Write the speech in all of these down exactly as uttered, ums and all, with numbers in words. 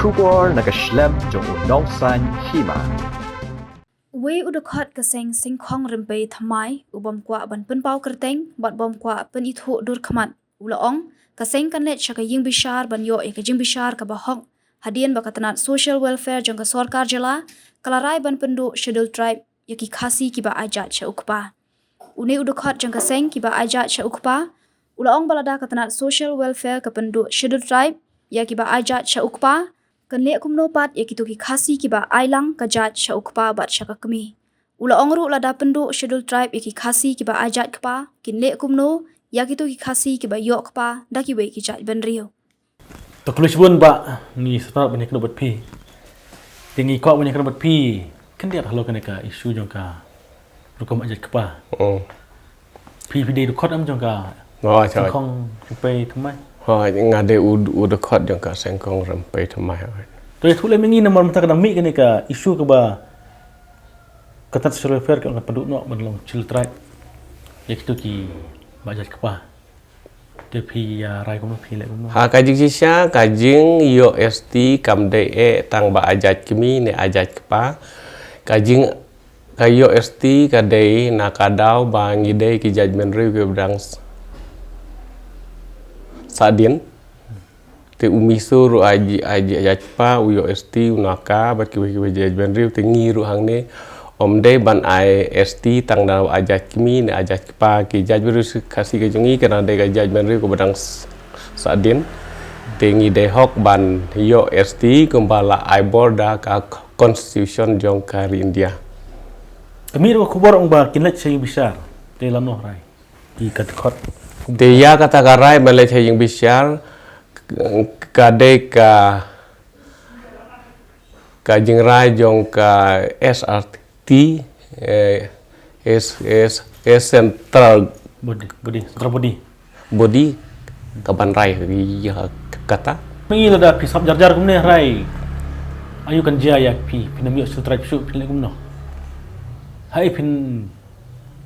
Khubor na ka shlem jong u nongsan hima. Uwei u dkhot ka seng Sengkhong Rympei Thymmai, u bym kwah ban pynpaw kyrteng bad bym kwah pynithuh dur khmat, u la ong ka seng kan leit sha ka ïing bishar ban ïoh ïa ka jingbishar kaba hok, hadien ba ka tnat Social Welfare jong ka sorkar jylla ka la rai ban pynduh Scheduled Tribe ïa ki Khasi kiba ai jait sha u kpa. Une u dkhot jong ka seng kiba ai jait sha u kpa u la ong ba lada ka tnat Social Welfare ka pynduh Scheduled Tribe ïa kiba ai jait sha u kpa, kan leh kumno pat ïa kito ki Khasi kiba ai lang ka jait sha u kpa bad sha ka kmie. U la ong ruh lada pynduh Scheduled Tribe ïa ki Khasi kiba ai jait kpa, kin leh kumno ïa kito ki Khasi kiba ïoh kpa da kiwei ki jaitbynriew. To khublei shibun bah, ngi sngewtynnat ban ïakynduh bad phi. Te ngi kwah ban ïakynduh bad phi khyndiat halor kane ka issue jong ka rukom ai jait kpa. Hmm. Phi, phi dei u dkhot em jong ka Sengkhong Rympei Thymmai? Hooid, nga dei u, u dkhot jong ka Sengkhong Rympei Thymmai, hooid. To ïathuh lem ïa ngi namar mynta ka dang mih kane ka issue kaba ka tnat Social Welfare ka ong kan pynduh noh ban long Scheduled Tribe ïa kito kiba ai jait kpa. Te phi ïa rai kumno, phi leh kumno? Ha ka jingshisha ka jingïoh S T kam dei eh tang ba ai jait kmie ne ai jait kpa. Ka jing, ka ïoh S T ka dei na ka daw ba ngi dei ki jaitbynriew kiba dang s-, sahdien. Te u Miso ruh ai ji-, ai ji-, ai jait kpa, u ïoh S T, u Naka bad kiwei kiwei jaitbynriew, te ngi ruh hangne ym dei ban ai S T tang da ai jait kmie ne ai jait kpa. Ki jaitbynriew Khasi ka jong ngi ka dang dei ka jaitbynriew kaba dang s-, sahdien. Te ngi dei hok ban ïoh S T kumba la ai bor da ka constitution jong ka ri India. Ka mih ruh ka khubor ong ba kin leit sha ïing bishar. Te lano rai? Ki ka dkhot. Te ïa kata ka rai ban leit sha ïing bishar ka dei ka, ka jingrai jong ka S R T, eh, S, S, S Central Body, body, Central Body. Body, ka ban rai ïa kata. Ngi lada phi sngap jar jar kumne, rai aïu kan jia ïa phi, phin ym ïoh Scheduled Tribe shuh, phin leh kumno? Haei phin,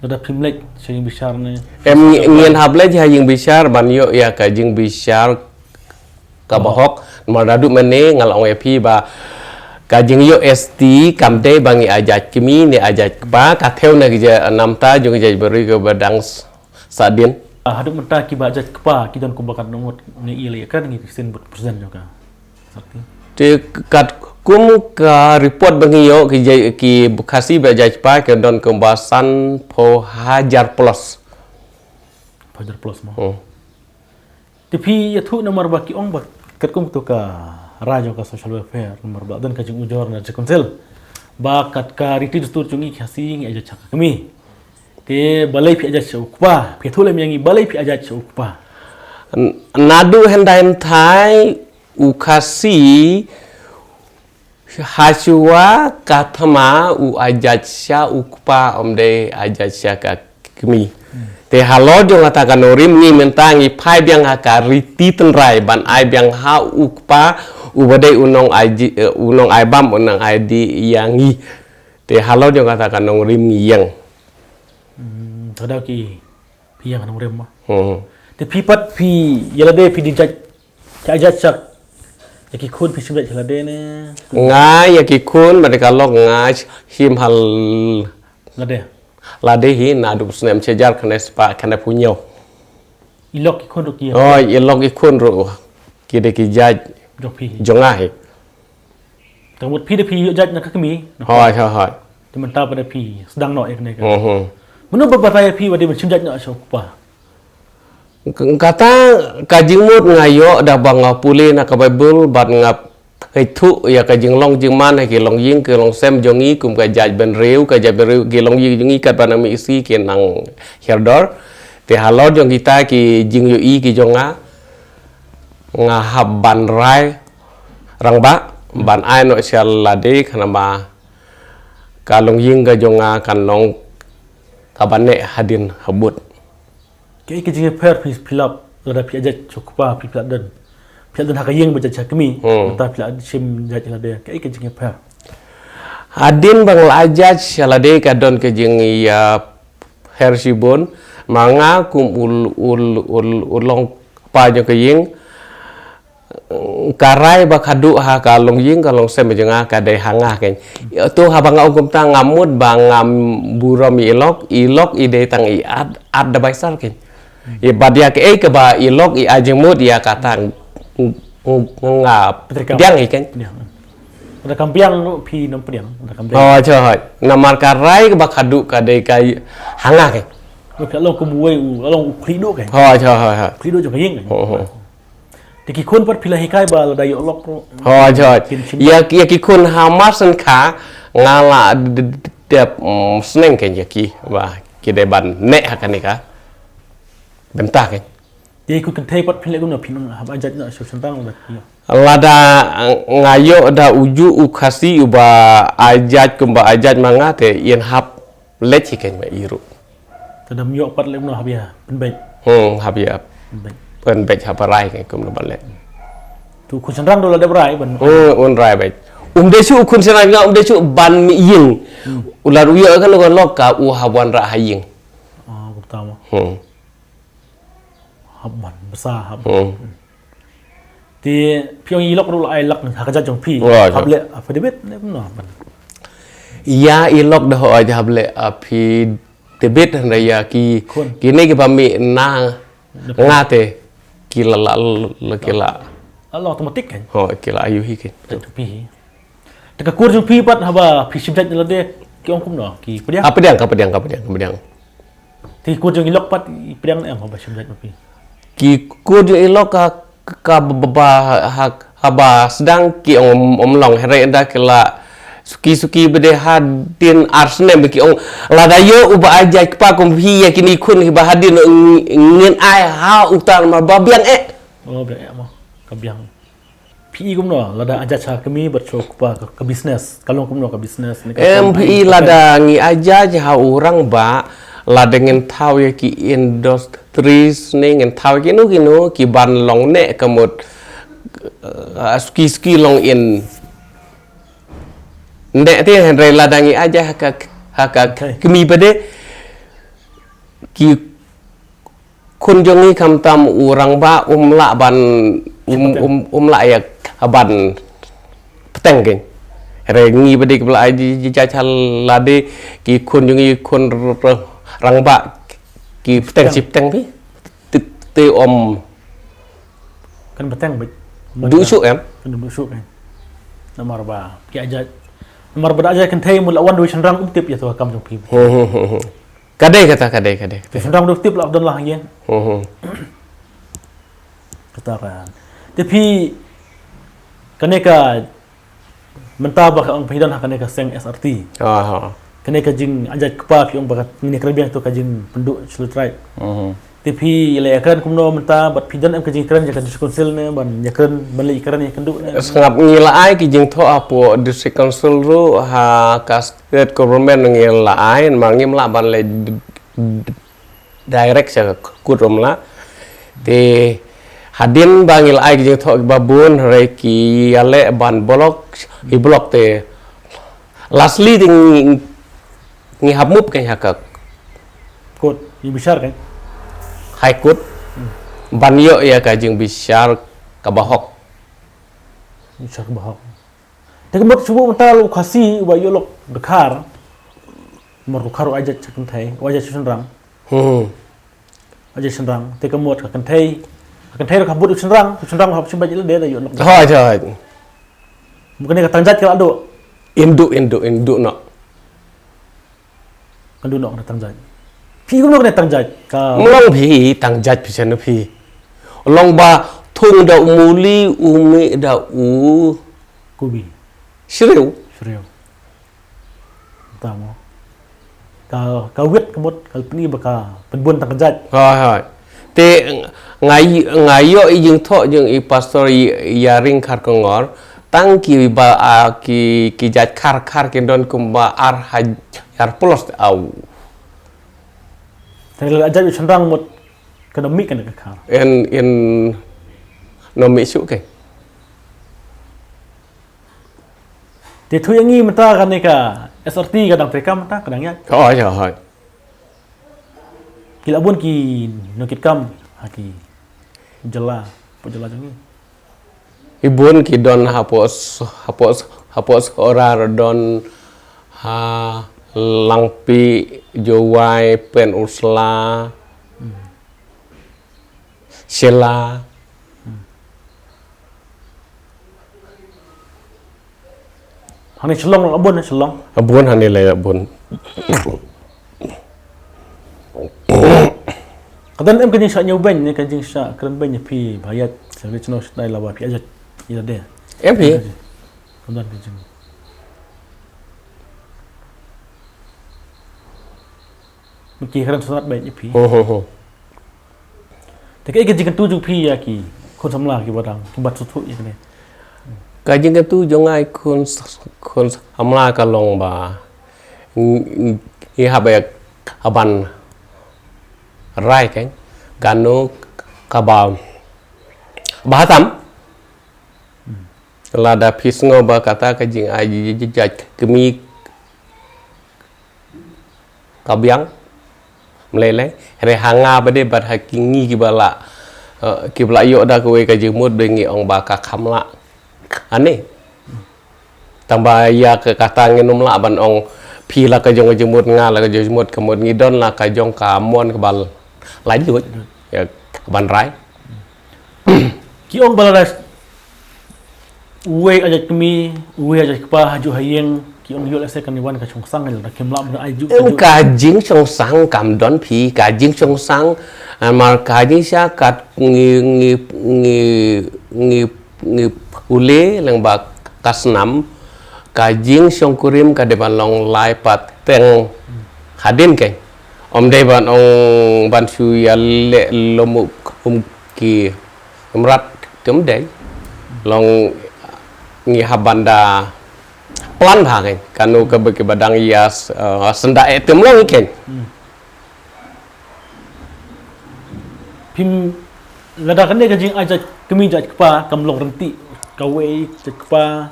lada phim leit sha ïing bishar ne? Em, ngi-, ngin hap leit sha ïing bishar ban ïoh ïa ka jingbishar kaba hok. Namar naduh mynne nga la ong ïa phi ba ka jingïoh S T kam dei ba ngi ai jait kmie ne ai jait kpa, ka thew na ki ja-, na bynta jong ki jaitbynriew kiba dang s-, sahdien. Ah, haduh mynta kiba ai jait kpa ki don kumba katno ngut, ngi ïa leh, kren ngi ki sien bad president jong ka. Te katkum ka report ba ngi ïoh, ki jait, ki Khasi ba ai jait kpa ki don kumba sanphew hajar plus. Hajar plus mo. Hmm. Te phi ïathuh namar ba ki ong ba katkum to ka rai jong ka Social Welfare, namar ba don ka jingujor na District Council ba kat ka riti dustur jong ngi ki Khasi ngi ai jait sha ka kmie. Te balei phi ai jait sha u kpa? Phi ïathuh lem ïa ngi balei phi ai jait sha u kpa. N-, naduh hyndai bnai u Khasi hashuwa ka thma u ai jait sha u kpa, ym dei ai jait sha ka kmie. Hmm. Te halor jong kata ka nongrim ngi mynta ngi phai biang ha ka riti tynrai ban ai biang ha u kpa uba dei u nong ai ji-, eh, u nong ai bam, u nong ai dih ïa ngi. Te halor jong kata ka nongrim ngi ïeng. Hmm, te da ki phi ïeng ha nongrim mo. Hmm. Te phi pat phi ïa lade phi dei jait, ka jait sha ïa ki khun, phi shim jait ïa lade ne? Nga ïa ki khun bad ka lok nga shim ha lade. Lade hi naduh snem shi hajar khyndai spah khyndai phew hynñiew. I lok i khun ruh ki? Oh, i lok i khun ruh ki dei ki jait jong phi hi, jong nga hi. Te mut phi da phi ïoh jait na ka kmie. Hooid, hooid, hooid. Te mynta pat da phi sdang noh ïa kane ka. Mhm. Mano ba batai ïa phi ba dei ban shim jait noh sha u kpa? K-, kata ka jingmut nga ïoh da ba nga pule na ka Baibl bad nga ithuh ïa ka jinglong jingman ha ki longïing ki longsem jong ngi kum ka jaitbynriew, ka jaitbynriew ki longïing jong ngi katba nang mih sha ki nang hiar dor. Te halor jong kita ki jingïohi ki jong nga, nga hap ban rai rangbah ban ai noh sha lade, khnang ba ka longïing ka jong nga kan long kaba neh hadien habud. Kaei ka jingïapher phi, phi lap lada phi ai jait sha u kpa, phi, phi la don, phi la don ha ka ïing ba jait sha kmie, hmm, mynta phi la shim jait sha lade, kaei ka jingïapher? Hadien ba nga la ai jait sha lade ka don ka jingïapher shibun, ma nga kum u l-, u l-, u l-, u long kpa jong ka ïing, Ka rai ba ka duh ha ka long ïing ka long sem jong nga ka dei ha nga kein. To haba nga ong kumta nga mut ba nga burom ïa i lok, i lok i dei tang i at, at da bai sar kein. I bad ïa kaei kaba i lok i ai jingmut ïa kata nga pdiang hi kein. Pdiang. Lada kam pdiang ruh phi nym pdiang, lada kam pdiang. Hooid, hooid. Namar ka rai kaba ka duh ka dei ka ha nga kein. Ruh phi la long kum uwei u, la long u khlieh duh kein. Hooid, hooid, hooid. Khlieh duh jong ka ïing kein. Hooid, hooid. Te ki khun pat phi la hikai ba lada ïoh lok ruh. Hooid, hooid. Kin shim. Ïa, ïa ki khun ha Marsengkha nga la d-, d-, d-, dep, mm, sneng kein ïa ki ba ki dei ban neh ha kane ka bynta kein. Te ki khun kynthei pat phi leh kumno, phi nang hap ai jait noh sha u shynrang lada ki ïoh? Lada, eh, nga ïoh da ujuh u Khasi uba ai jait kumba ai jait ma nga te yn hap leit hi kein ma i ruh. Te da ym ïoh pat leh kumno, hap ïa pynbeit. Hmm, hap ïa pynbeit. Pynbeit hap rai kein kumno ban leh. Tu khun shynrang ruh la dep rai ban. Hmm, un rai beit. Um dei shuh u khun shynrang nga um dei shuh ban mih ïing. Hmm. U lada u ïoh ka lok ka lok ka u hap wanrah ha ïing. Ah, kumta mo. Hmm. Hap ban bsa hap. Hmm. Te phi ong i lok ruh la ai lak ha ka jait jong phi. Hap leh affidavit ne kumno ban? Ïa i lok da hooid hap leh affidavit hynrei ïa ki khun, kine kiba mih na nga te ki la, la, la, ki la. La long automatic kein. Hooid, ki la ïoh hi kein. Te ka kur jong phi pat haba phi shim jait na lade ki ong kumno, ki pdiang? Ka pdiang, ka pdiang, ka pdiang, ka pdiang. Te ki kur jong i lok pat i pdiang ne em haba shim jait ma phi? Ki kur jong i lok ka, ka ba, ba, ba, ha, haba sdang ki ong ym, ym long hynrei ynda ki la suki suki ba dei hadien ar snem ba ki ong lada ïoh uba ai jait kpa kum phi ïa kine ki khun kiba hadien ng-, ngin ai ha uta namar ba biang eh. Oh, biang eh mo. Ka biang. Phi i kumno lada ai jait ha kmie bad sha u kpa ka, ka business, ka long kumno ka business ne ka? Em, phi i lada ngi ai jait ha u rangbah, lada ngin thaw ïa ki industries ne ngin thaw ïa kino kino ki ban long ne ka mut, eh, suki suki long in ne te hynrei lada ngi ai jait ha ka, ha ka kmie pat de ki khun jong ngi khamtam u rangbah um lah ban, um, um, um lah ïa ban bteng kein. Hynrei ngi ba dei kiba la ai jait ha lade ki khun jong ngi khun r-, r-, rangbah ki bteng shi bteng phi. Te, te ym kan bteng beit. Duh shuh em? Kan duh shuh kein. Namar ba ki ai jait. Namar ba da ai jait kynthei mut la wan da u shynrang um tip ïa to ka kam jong phi. Hmm, hmm, hmm, hmm. Ka dei kata, ka dei, ka dei. Te shynrang dei tip la don la hangne. Hmm, hmm. Kata ka. Te phi kane ka mynta ba ka ong phi don ha kane ka seng S R T. Aha. Kane ka jing ai jait kpa phi ong ba ka ngin ïa kren biang to ka jingpynduh Scheduled Tribe. Mhm. Te phi la ïa kren kumno mynta bad phi don em ka jingkren ïa ka District Council ne ban ïa kren ban leit ïa kren ïa kynduh ne? Sngap ngi la ai ki jingthoh hapoh District Council ruh ha ka State Government ngi la ai, namar ngim lah ban leit d-, d-, direct sha ka kut, ym lah. Te hadien ba ngi la ai ki jingthoh kiba bun, hynrei ki ïaleh ban block, ki block te lastly te ngi, ngi hap move kein ha ka kut, ngi bishar kein. High Court. Hmm. Ban ïoh ïa ka jingbishar kaba hok. Bishar kaba hok. Te ka mut shu buh mynta u Khasi uba ïoh lok dkhar. Namar u dkhar u ai jait sha kynthei, u ai jait sha shynrang. Hmm. Ai jait shynrang, te ka mut ka kynthei. Ka kynthei ruh ka bud u shynrang, u shynrang hap shim bad lade da ïoh lok. Hooid, hooid. Mut kane ka tang jait ka la duh. Ynduh, ynduh, ynduh noh. Kan duh noh kane tang jait. Phi kumno kane tang jait? Ka long phi tang jait phi shen phi. Long ba thung da u muli, u mih da u kubi. Shriew. Shriew. Tang mo. Ka, ka wit ka mut ka pyni ba ka pynbun tang ka jait. Hooid, hooid. Te nga, nga ïoh i jingthoh jong i pastor i, ïa ring Khar Kongor. Tang ki ba, a, ki, ki jait Khar, Khar ki don kumba ar hajar plus au. Te la jait u shynrang mut ka nym mih kane ka Khar. Yn, yn nym mih shuh kein. Te to ïa ngi mynta kane ka S R T ka dang treikam mynta ka dang ïaid. Hooid, hooid. Ki la bun ki nongkitkam ha ki jylla, hapoh jylla jong ngi. Ki bun ki don hapoh s-, hapoh s-, hapoh Sohra, don ha Langpih, Jowai, Pynursla, Shella. Hangne Shillong, a bun Shillong. A bun hangne la ïa bun. Ka don em ka jingshah ñiewbeiñ ne ka jingshah krenbeiñ ïa phi ba ïa sha ri shnong sha tnai la ba phi aja ïa de. Em phi. Ka don ka jing. Miki kren sanad beiñ ïa phi. Ho, ho, ho. Te kaei ka jingkyntu jong phi ïa ki khun samla kiba dang, kiba sngewthuh ïa kane? Ka jingkyntu jong nga ïa ki khun s-, khun samla ka long ba ngi, ngi hap ïa ka ban rai kein kano kaba, ba ha tam. Lada phi sngew ba kata ka jingai ji-, ji-, jait kmie ka biang. Mlei lei, hynrei ha nga ba dei bad ha ki ngi kiba la, eh, kiba la ïoh da kawei ka jingmut ba ngi ong ba ka kham lah. Ani. Tang ba ïa ka kata ngin ym lah ban ong phi la ka jong ka jingmut, nga la ka jong ka jingmut, ka mut ngi don la ka jong ka mon kaba la ïoh. Ïa ka ban rai. Ki ong ba lada uwei aja jait kmie, uwei aja jait kpa ha juh ha ïing, ki ong ïoh lehse kan wan ka shongsang, lada kim lah ban ai juh ka juh. Em, ka jingshongsang kam don phi, ka jingshongsang, namar ka jingshah kat ngi, ngi, ngi, ngi, ngi pule lyngba ka snam, ka jingshongkurim ka dei ban long lai pat teng hadien kein. Ym dei ban ong ban shu ïaleh lum um ki mrad, te ym dei. Long ngi hap ban da plan bha kein. Kano kaba kiba dang ïa s-, eh, syndah eh te ym long kein. Hmm. Phim, lada kane ka jingai jait kmie jait kpa kam long ryntih, kawei jait kpa,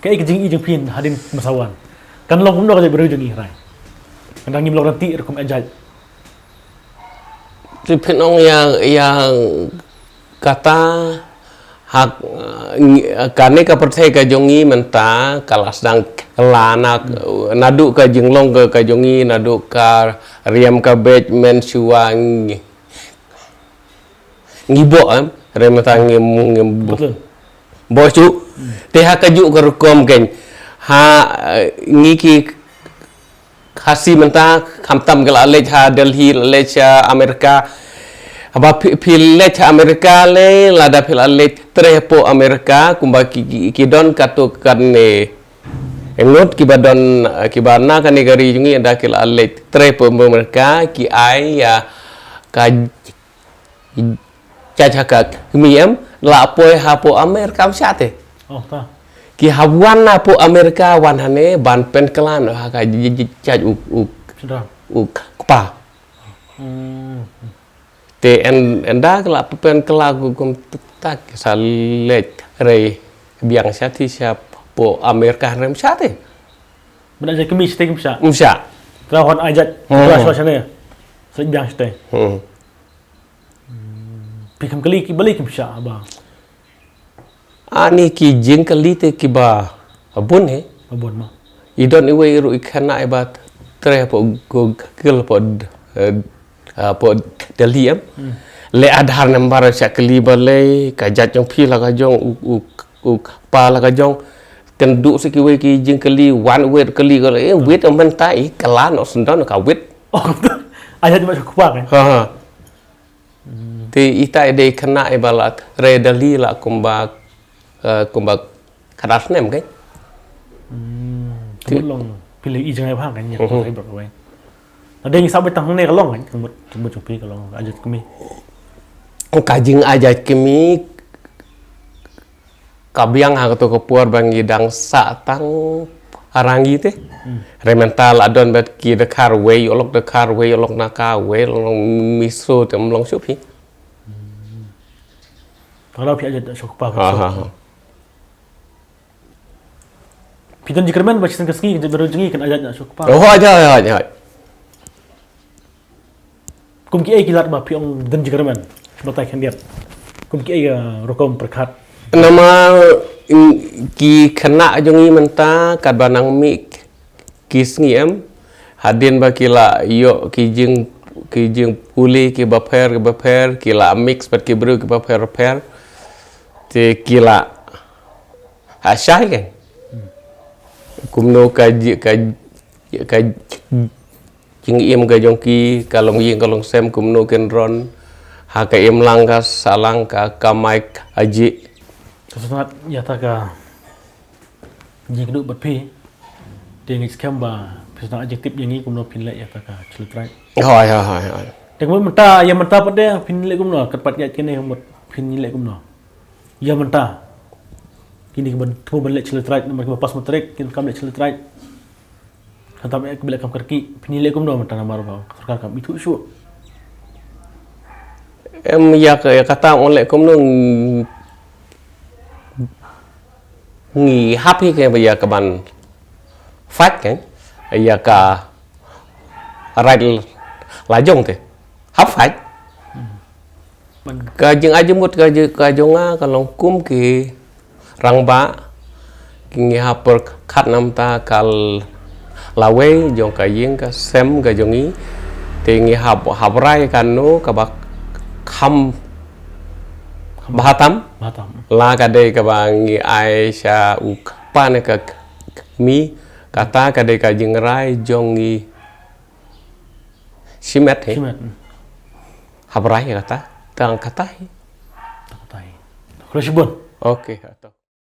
kaei ka jingi jong phi hadien masa wan? Kan long kumno ka jaitbynriew jong ngi, hynrei lada ngim long ryntih rukom ai jait? Te phin ong ïa, ïa kata ha, ngi, kane ka pyrthei ka jong ngi mynta ka la sdang kylla na, naduh ka jinglong ka, ka jong ngi, naduh ka riam ka beit mynshuwa ngi, ngi bok, em, hynrei mynta ngi, ngi bok. Betul. Bok shuh. Hmm. Te ha kajuh ka rukom kein. Ha, eh, ngi ki Khasi mynta khamtam ki la leit ha Delhi, la leit sha Amerika. Haba phi, phi leit ha Amerika lei, lada phi la leit trei hapoh Amerika, kumba ki, ki, ki don katto katne ngut kiba don, kiba na kane ka ri jong ngi, lada ki la leit trei hapoh Amerika, ki ai ïa ka jait ha ka kmie, em, la poi hapoh Amerika ym shah te. Oh, ta. Ki hap wan hapoh Amerika, wan hangne ban pynkylla noh ha ka j-, j-, j-, jait u, u, Sdang. U kpa. Hmm. Te yn, ynda ki la pynkylla kumta ki sa leit rei biang shathie shapoh Amerika, hynrei ym shah te. Mynta jait kmie shatei ym shah. Ym shah. Trai hon ai jait, hmm, trai shuwa shane. Sa leit biang shatei. Hmm. Hmm. Phi kham kylli ki balei kim shah ba. Ani ki jingkylli te kiba bun hi. Ba bun ma. I don iwei ruh i khynnah iba trei hapoh Google hapoh, eh, hapoh Delhi, em. Hmm. Leh Aadhaar number, shah kylli balei ka jait jong phi la ka jong, u, u, u kpa la ka jong. Kynduh sa kiwei ki jingkylli, wan wit kylli ka, eh, wit mynta i kylla noh syndon ka wit. Oh, ai jait ma sha u kpa, kan? Ha, ha. Hmm. Te ita i dei khynnah iba la trei Delhi la kumba, eh, kumba khatar snem, kan? Hmm. Te ka mut long phi la i jngai bha, kan, ïa, mhm, ka trei bad kawei. Lada ngi sah beit tang hangne ka long, kan, ka mut, ka mut jong phi ka long ai jait kmie. Ka jingai jait kmie ka biang ha kato ka por ba ngi dang sah tang arang ite. Hmm. Hynrei mynta la don bad ki dkhar wei ïoh lok dkhar, wei ïoh lok Naka, wei ïoh lok Mizo, te ym long shuh phi. Hmm. Ka la phi ai jait sha u kpa. Ha, ha, ha. Phi don jingkyrmen ba shisien ka sngi ka jaitbynriew jong ngi kan ai jait sha u kpa? Oh, hooid, hooid, hooid, hooid. Kum kiei ki lad ba phi ong don jingkyrmen, batai khyndiat. Kum kiei ka rukom pyrkhat. Namar, mm, ki khynnah jong ngi mynta katba nang mih ki sngi em, hadien ba ki la ïoh ki jing, ki jingpule kiba pher kiba pher, ki la mix bad ki briew kiba pher pher. Te ki la ha shai kan. Kumno ka ji-, ka, ka jingim ka jong ki, ka long ïing ka long sem, kumno kin ron ha ka imlang ka sahlang, ka kamai ka jih. Ka sngewtynnat ïa kata ka jingkynduh bad phi. Te ngi skhem ba phi sngewtynnat jingtip ïa ngi kumno phin leh ïa kata ka chlutrai. Hooid, hooid, hooid, hooid. Te kumno mynta, ïa mynta pat de phin leh kumno, kat pat ïa kine kumno phin leh kumno. Ïa mynta. Kine kiba thmu ban leh chlutrai, namar kiba pass matric kin kam leh chlutrai. Kata ba kiba leh kam kyrkieh, phin leh kumno mynta namar ba sorkar kam ithuh shuh. Em, ïa ka, ïa kata ong leh kumno, ng-, ngi hap hi ka ïa ka ban fight kan, ïa ka right la jong te. Hap fight. Ban ka jingai jingmut ka ji-, ka jong nga ka long kum ki rangbah, ki ngi hap pyrkhat namar ka lawei jong ka ïing ka sem ka jong ngi. Te ngi hap, hap rai kano kaba kham bha tam. Bha tam. La ka dei kaba ngi ai sha u kpa ne ka kmie, kata ka dei ka jingrai jong ngi. Shimet hi. Shimet. Hap rai kata, tang kata hi. Tang kata hi. Khublei shibun. Okay, to.